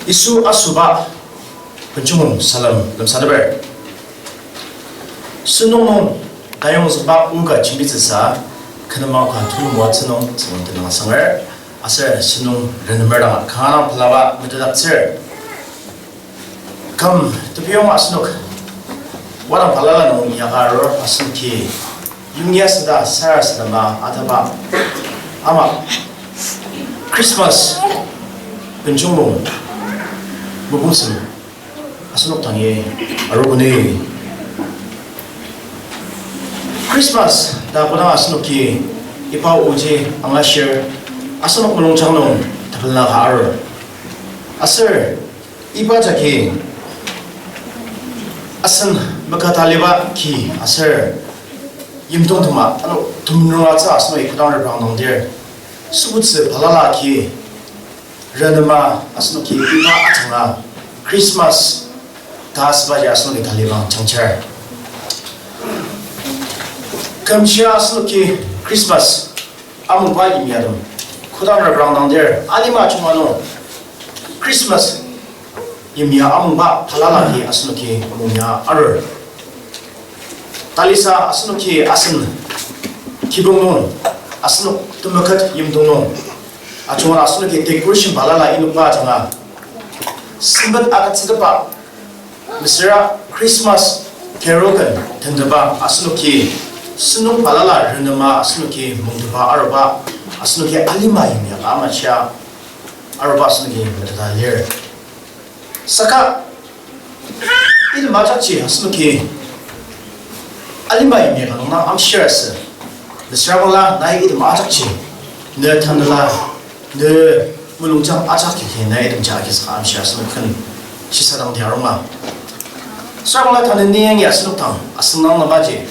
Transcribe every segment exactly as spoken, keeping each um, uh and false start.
Yisu asoba benjongong salem lemsateper. Sentong nung tayongzükba o ka jembitsüsa, kü nem ka tulu moatsü nung Tsüngrem tenüng asanger, aser sentong renemer dang kanga pelaba metetdaktsür. Küm tebiyong asenok wadang balala nung yaka arur asenoki yimya süda sarasadema ataba ama Christmas benjongong mopungsem asenok dangi arogoni. Christmas ta kodang asenoki iba oji angashir, asenok mulungjang nung tepela ka arur. Aser iba jagi asen mekataliba ki aser yimtongtema ano temulung atsü asenoki kodang reprang nungdir, sübutsü balala ki renema asenoki iba ajanga Christmas ta asübaji asenoki talibang jangjar. Kümshia asenoki Christmas amungba yimyatem kodang reprang nungdir, alima junga nung Christmas yimya amungba balala ki asenoki mungya arur. Talisa asenoki asen kibong nung, asenok temeket yimdong nung, ajunga asenoki decoration balala inokba ajanga sempet agütsütepa, mesüra Christmas carol ken tenteba asenoki sentong balala renema asenoki mungteba aruba, asenoki alima yimya ka amashia aruba asenoki meteta lir. Saka item ajakji asenoki alima yimya ka nung dang amshir asü. Mesüra bangla nai item ajakji, ne tanela, ne mulungjang ajak kiki nai itemji agizüka amshir asenoki ken shisadangdi arunga. Süra bangla tanü ni yangi asenok dang asüngdang labaji,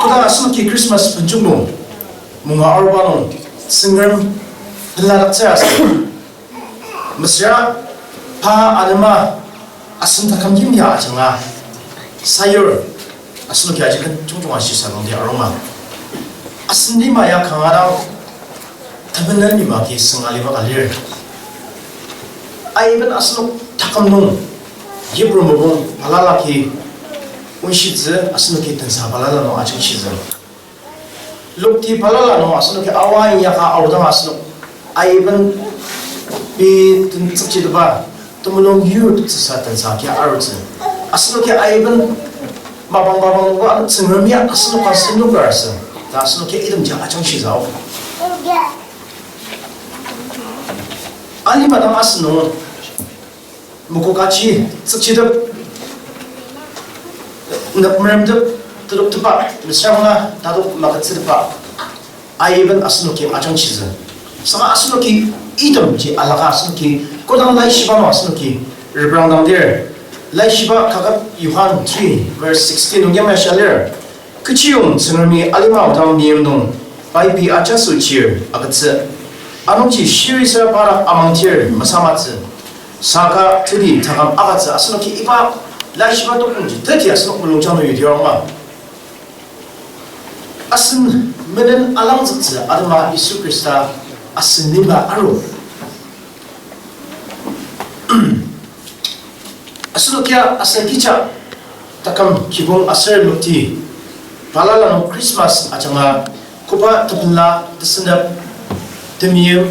kodang asenoki Christmas benjong nung munga aruba nung Tsüngrem peladaktsür asü. Mesüra pa anema asen taküm yimya ajanga sayur asenoki aji ken jungjunga shisadangdi arunga. Asen lima ya kanga dang temenen lima ki sünga liba ka lir. Aiben asenok taküm nung yipru mopung balala ki onshitsü, asenoki tensa balala nung ajangshitsü. Lokti balala nung asenoki awa inyaka aodang asenok aiben pei tentsükchitepa temulung yurtsüsa tensa kia arutsü. Asenoki aiben mapang mapang nungbo ano Tsüngremi asenok ka senoker asü ta asenoki itemji ajangshitsü ao. Alima dang asenok mokokaji tsükchitep, nükmeremtep, tedoktepa, mesüra bangla tatok magütsütepa, aiben asenoki ajangshitsü. Saka asenoki itemji alaka asenoki kodang laishiba nung asenoki reprangdangdir, laishiba kaket Johan three verse sixteen nung yamai shia lir. Kechiyong Tsüngremi alima odang meim nung pai pei ajaso chir agütsü. Anungji shirisa pa dak amangtir mesamatsü. Saka teti taküm agütsü. Asenoki iba laishiba tokongji teti asenok mulungjang nung yudir ama, asen menen alangzüktsü atema Yisu Khrista asen lima aru. Asenokia asen kecha taküm kibong aser lokti balala nung Christmas ajanga koba tepela, tesünep, temeim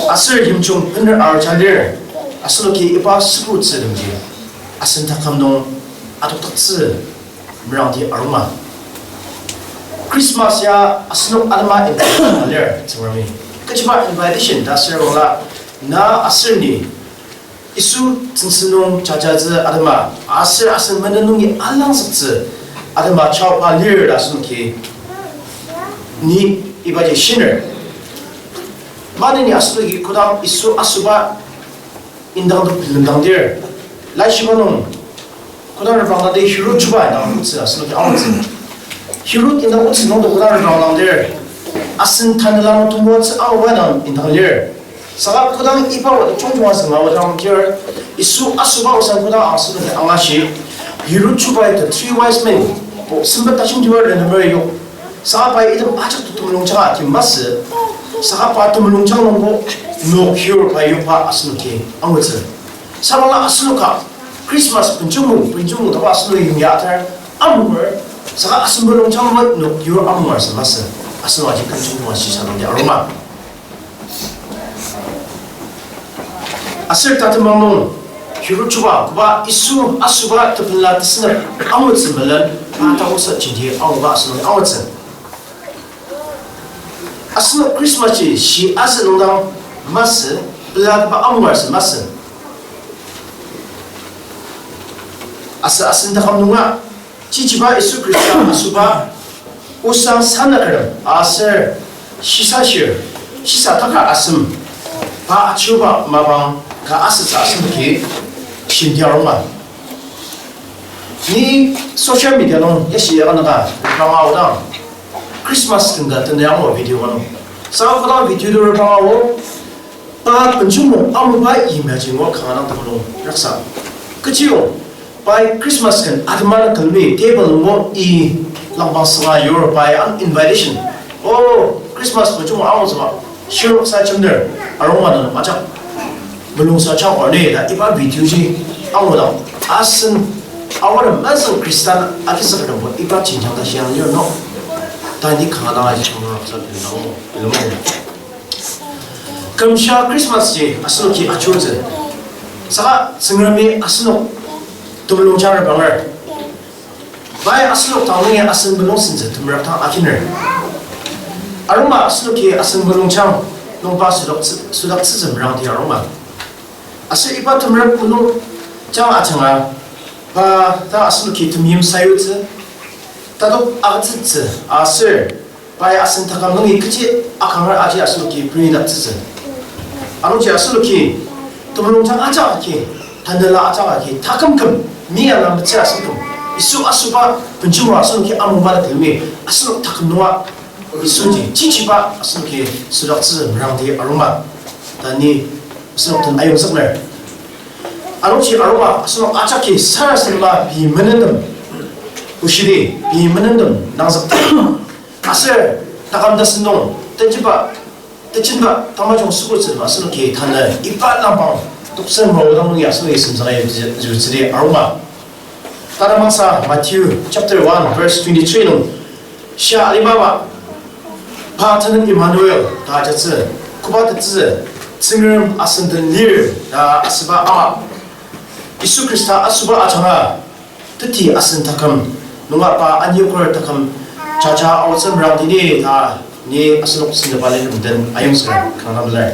aser yimjung bener arja lir. Asenoki iba sübutsütemji asen taküm nung adokdaktsü merangdi aruma. Christmas ya asenok atema invitation lir Tsüngremi. Kechiba invitation ta asür bangla, na aser ni Yisu tsüngsü nung jajatsü atema aser asen menen nungi alangzüktsü atema chaoba lir ta asenoki ni ibaji shiner. Maneni asenoki kodang Yisu asoba indang to bilemdangdir, laishiba nung kodang reprangdangdir Herod chuba indang otsü asenoki angutsü. Herod indang otsü nungdo kodang reprangdangdir, asen tanela nung temoatsü aoba indang indang lir. Saka kodang iba wa jungjunga sünga wa dang lir, Yisu asoba osan kodang asenoki angashi, Herod chubai the three wise men, bo sempet tajungtiba renemer yok. Saka pai item ajak to temulung janga agi masü, Saka pa temulungjang nungbo nok yur pa yokba asenoki angutsü. Sabala asenoka Christmas benjongmung, benjongmung taba asenok yongya atar amunger, saka asen mulungjang ma nok yur amunger sü masü, asenok aji kanjung nung ashisa nungdi aroma. Aser tatemang nung, Herod chuba, koba Yisu asoba tepela tesünep angutsü melen, pa takosa jidi anguba asenok angutsü. Asenok Christmas ji shi asü nungdang masü, pelatba amunger sü masü. Aser asen takam nunga, chichiba Yisu Khrista asoba, osang sanakerem aser shisashir, shisa taka asem, pa achuba mapang ka asütsü asenoki shimdi aroma. Ni social media nung yashi yakanaka ribanga aodang, Christmas tenka tena angu video ka nung. Saka kodang video to ribanga ao, pa benjongmung amuba imagine wa kanga dang temulung raksa. Kechiyong, pai Christmas ken atema külemi table nungbo i langbang sanga yur pai an invitation. Oh, Christmas benjongmung angutsüba, shirnoksa jemner, aroma nung ajak. Mulungsa chang orne ta iba video ji angudang. Asen, aor mazüng Khristan akisakadangbo iba jenjang ta shiang lir no. Ta ni kanga dang aji shirnoksa jemner angu, ilumang. Kümsha Christmas ji asenoki ajurutsü. Saka Tsüngremi asenok temulungjang rebanger. Pai asenok dang nungi asen mulung sentsü temerük dang akiner. Aroma asenoki asen mulungjang nungba südaktsü, südaktsütsü merangdi aroma. Aser iba temerük mulungjang ajanga, pa ta asenoki temeim sayutsü, tatok agütsütsü, aser pai asen takam nungi kechi akanger aji asenoki peridaktsütsü. Anungji asenoki temulungjang ajak agi, tanela ajak agi, taküm küm, mi ala metsü asenok, Yisu asoba benjongmung asenoki amungba la külemi, asenok taküm nunga Yisuji chichiba asenoki südaktsü merangdi aroma. Ta ni asenok den ayongzükner. Anungji aroma asenok ajaki sarasadema pei menentem, oshidi pei menentem nangzüktem. Aser takam tasen nung, tejiba, tejenba tamajung sübutsü asenoki tanü iba langbang toksen mao dang nungi asenoki semzangai yutsüdi aroma. Tanü mangsa Matthew chapter one verse twenty-three nung, shia alimaba, pa tenüng Emmanuel ta ajatsü, koba tetsü, Tsüngrem asen den lir ta asüba ama, Yisu Khrista asoba ajanga, teti asen taküm nunga pa anioker taküm jaja aotsü merangdi ni ta ni asenok sendeba litem den ayongzüker kanga melar.